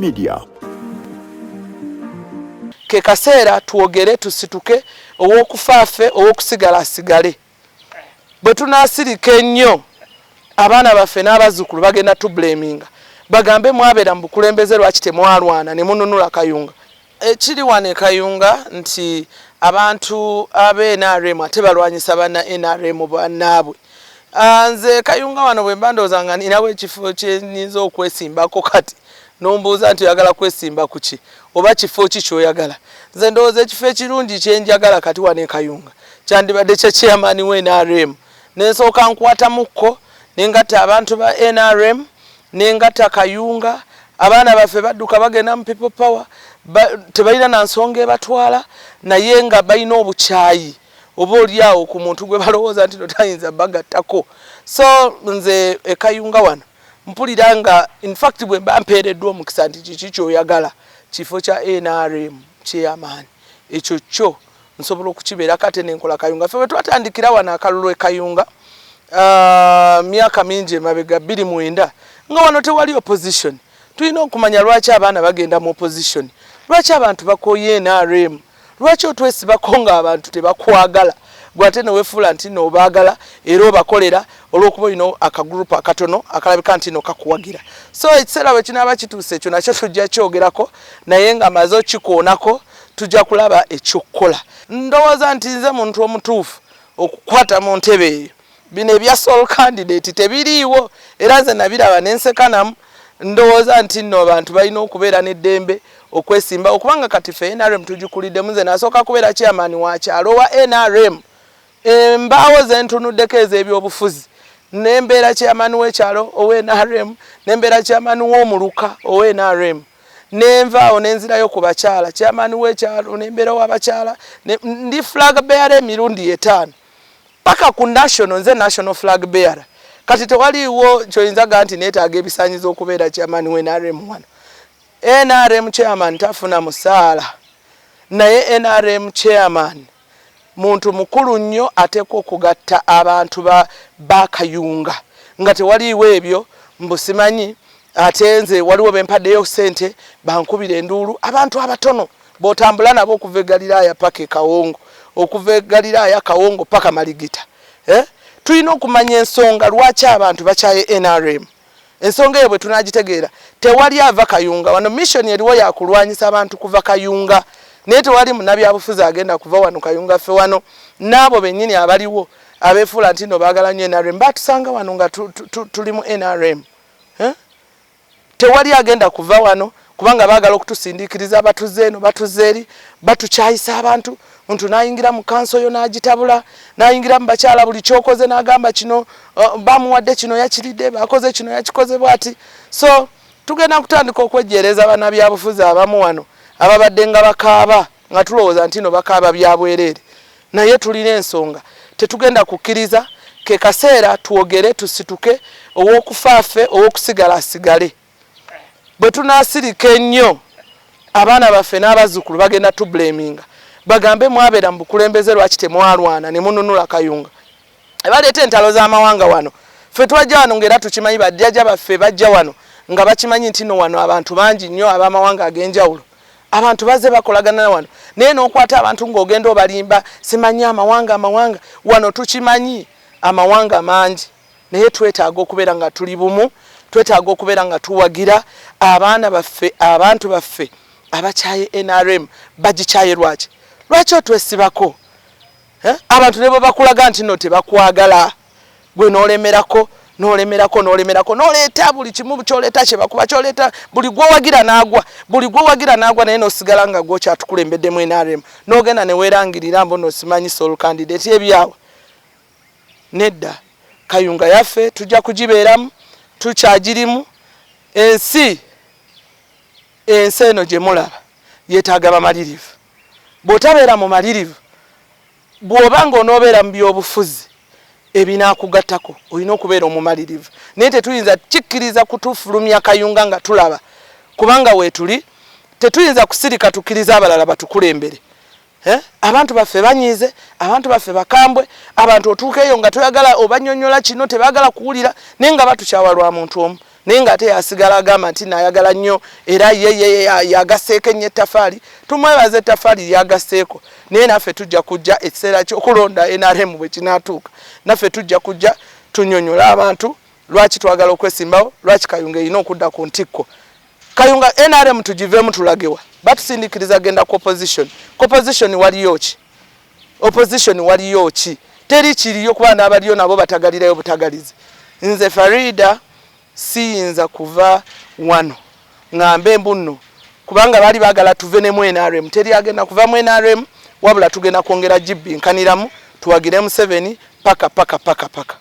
Media. Ke kaseera twogere, tusituke, ow'okufa afe, ow'okusigala asigale. Bwe tunaasirika ennyo, abaana baffe n'abazzukulu bagenda tublaminga, bagambe mwabeera mu bukulembeze lwaki temwalwana ne mununula Kayunga. Ekiri wano e Kayunga nti abantu abe NRM ate balwanyisa banna NRM bannaabwe. Nze Kayunga wano bwe mba ndowooza nga ninawo ekifo kye nnyinza okwesimbako kati n'ombuuza nti oyagala kwesimba ku ki oba kifo ki ky'oyagala, nze ndowooza ekifo ekirungi kye njagala kati wano e Kayunga kyandibadde kya chairman wa NRM ne nsooka nkwatamukko ne ngatta abantu ba NRM ne ngatta Kayunga. Abaana baffe badduka bagenda mu People Power, tebalina na nsonga ebatwala naye nga balina obukyayi oba oli awo ku muntu gwe balowooza nti no tayinza bagattako. So nze e Kayunga wano mpulira nga in fact bwe mba mpeereddwa omukisa nti kiki ky'oyagala, kifo kya NRM chairman, ekyo kyo nsobola okukibeerako ate nenkola Kayunga. Ffe bwe twatandikira wano akalulu e Kayunga myaka mingi emabega 2009, nga wano tewali opposition. Tulina okumanya lwaki abaana bagenda mu opposition, lwaki abantu bakooye NRM, lwaki otwesibako ng'abantu tebakwagala gwe ate newefuula nti noobaagala era obakolera olw'okuba olina akagurupu akatono akalabika nti no kakuwagira. So ekiseera bwe kinaaba kituuse ekyo nakyo tujja kyogerako, naye nga maze okikoonako tujja kulaba ekyokukola. Ndowooza nti nze muntu omutuufu okukwata mu ntebe eyo. Bino ebya sole candidate tebiriiwo, era nze nabiraba nensekanamu. Ndowooza nti nno abantu balina okubeera n'eddembe okwesimba, okubanga kati ffe NRM tugikuliddemu. Nze nasooka kubeera chairman wa kyalo wa NRM, embaawo zentunuddeko ez'ebyobufuzi, nembeera chairman w'ekyalo owa NRM, nembeera chairman w'omuluka owa NRM, nenvaawo nenzirayo ku bakyala, chairman w'ekyalo, nembeera w'abakyala, ndi flag bearer emirundi 5 paka ku national, nze national flag bearer. Kati tewaliiwo kyoyinza ga nti neetaaga ebisaanyizo okubeera chairman wa NRM wano. NRM chairman tafuna musaala, naye NRM chairman muntu mukulu nnyo, ateekwa okugatta abantu ba Kayunga nga tewaliiwo ebyo mbusimanyi ate nze waliwo bempaddeyo sente bankubira enduulu. Abantu abatono bw'otambula nabo okuva e Galiraaya paka e Kawongo, okuva e Galiraaya Kawongo paka Maligita, eh? Tulina okumanya ensonga lwaki abantu bakyaye NRM. Ensonga eyo bwe tunagitegeera, tewali ava Kayunga wano. Mission eriwo yakulwanyisa abantu kuva Kayunga, naye tewali munnabyabufuzi agenda kuva wano Kayunga. Ffe wano n'abo bennyini abaliwo abeefuula nti no baagala nnyo NRM batusanga wano nga tuli mu NRM, eh? Tewali agenda kuva wano kubanga baagala okutusindiikiriza, batuze eno batuze eri, batukyayisa abantu. Muntu n'ayingira mu kanso yo n'agitabula, n'ayingira mu bakyala, buli kyokoze n'agamba kino bamuwadde, kino yakiridde, bakoze kino, yakikoze bwati. So tugenda kutandika okwejjeereza bannabyabufuzi abamu wano ababadde nga bakaaba nga tulowooza nti no bakaaba bya bwereere, naye tulina ensonga. Tetugenda kukkiriza. Ke kaseera twogere, tusituke, ow'okufa afe, ow'okusigala asigale. Bwe tunaasirika ennyo, abaana baffe n'abazzukulu bagenda tublaminga, bagambe mwabeera mu bukulembeze lwaki temwalwana ne mununula Kayunga. Baleeta entalo z'amawanga wano. Ffe twajja wano ng'era tukimanyi, bajjajja baffe bajja wano nga bakimanyi nti no wano abantu bangi nnyo ab'amawanga ag'enjawulo. Abantu bazze bakolagana wano, naye n'okwata abantu ng'ogenda obalimba simanyi amawanga amawanga. Wano tukimanyi amawanga mangi, naye twetaaga okubeera nga tuli bumu, twetaaga okubeera nga tuwagira abaana baffe. Abantu baffe abakyaye NRM bagikyaye lwaki? Lwaki otwesibako, eh? Abantu ne bwe bakulaga nti no tebakwagala, gwe n'olemerako, n'olemerako, n'olemerako, n'oleeta buli kimu kyoleeta kyebakuba kyoleeta, buli gwowagira n'agwa, buli gwowagira n'agwa, naye n'osigala nga gwokyatukulembeddemu NRM, n'ogenda ne weerangirira mbu nosimanyi sole candidate. Ebyawe nedda. Kayunga yaffe, tujja kugibeeramu, tukyagirimu. Ensi eno gye mulaba yeetaaga bamalirivu. Bw'otabeera mumalirivu, bw'oba ng'onoobeera mu byobufuzi ebinaakugattako, olina okubeera omumalirivu. Naye tetuyinza kikkiriza kutufulumya Kayunga nga tulaba, kubanga weetuli tetuyinza kusirika tukkiriza abalala batukulembere, eh? Abantu baffe banyiize, abantu baffe bakambwe. Abantu otuuka eyo nga toyagala obanyonyola kino, tebaagala kuwulira, naye nga batukyawa lwa muntu omu. Naye ng'ate yasigala agamba nti naayagala nnyo, era ye yagaseeko ennyo ettafaali. Tumwebaza ettafaali lyagaseeko, naye naffe tujja kujja ekiseera ky'okulonda NRM bwe kinaatuuka, naffe tujja kujja tunyonyole abantu lwaki twagala okwesimbawo, lwaki Kayunga erina okudda ku ntikko. Kayunga NRM tugiveemu tulagewa? Batusindikiriza genda ku opposition. Ku opposition waliyo ki? Opposition waliyo ki? Teri kiriyo, kuba n'abaliyo nabo batagalirayo butagalizi. Nze Farida siyinza kuva wano ŋŋambe mbu nno kubanga baali baagala tuve ne mu NRM. Teri agenda kuva mu NRM, wabula tugenda kwongera gibbinkaniramu, tuwagire Museveni paka paka paka paka.